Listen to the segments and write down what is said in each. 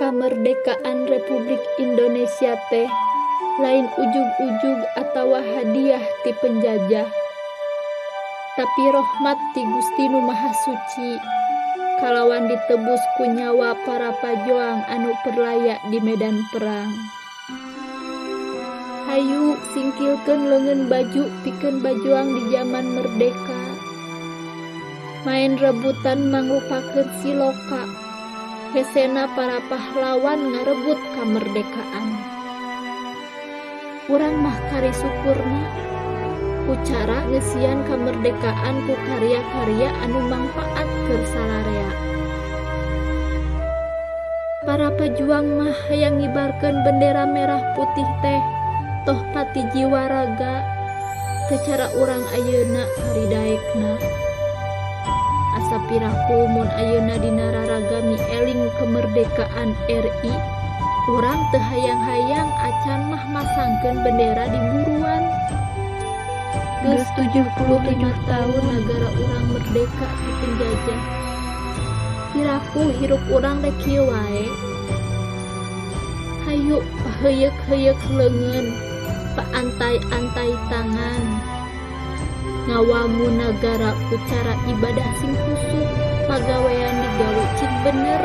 Kamerdekaan Republik Indonesia teh lain ujug-ujug atawa hadiah ti penjajah, tapi rohmat ti Gusti Nu Maha Suci kalawan ditebus ku nyawa para pajoang anu perlaya di medan perang. Hayu singkilkeun leungeun baju pikeun bajuang di zaman merdeka. Main rebutan mangrupakeun siloka. Hesena para pahlawan ngarebut kamerdekaan. Urang mah kari syukurna ku cara ngeusian kamerdekaan ku karya-karya anu mangpaat keur salarea. Para pejuang mah hayang ngibarkeun bendera merah putih teh toh pati jiwa raga, teu cara urang ayeuna kari daekna. Asa piraku mun ayeuna dina raragami eling kemerdekaan RI, urang teu hayang-hayang acan mah masangkeun bendera di buruan. Geus 75 tahun nagara urang merdeka ti penjajah. Piraku hirup urang rek kieu wae. Hayu paheuyeuh-heuyeuk leungeun, paantay-antay tangan. Ngawangun nagara ku cara ibadah sing husuk, pagawean digawe cing bener,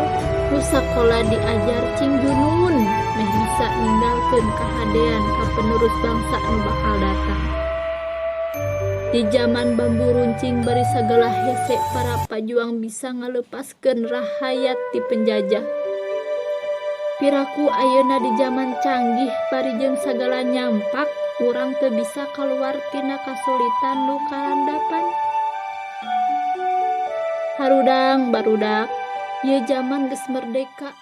nu sakola diajar cing junun, meh bisa ninggalkeun kahadean ka penerus bangsa nu bakal datang. Di zaman bambu runcing bari sagala hese, para pajuang bisa ngaleupaskeun rahayat ti penjajah. Piraku ayeuna di zaman canggih bari jeung sagala nyampak, urang teu bisa kaluar tina kasulitan nu karandapan. Harudang barudak, ieu zaman geus merdeka.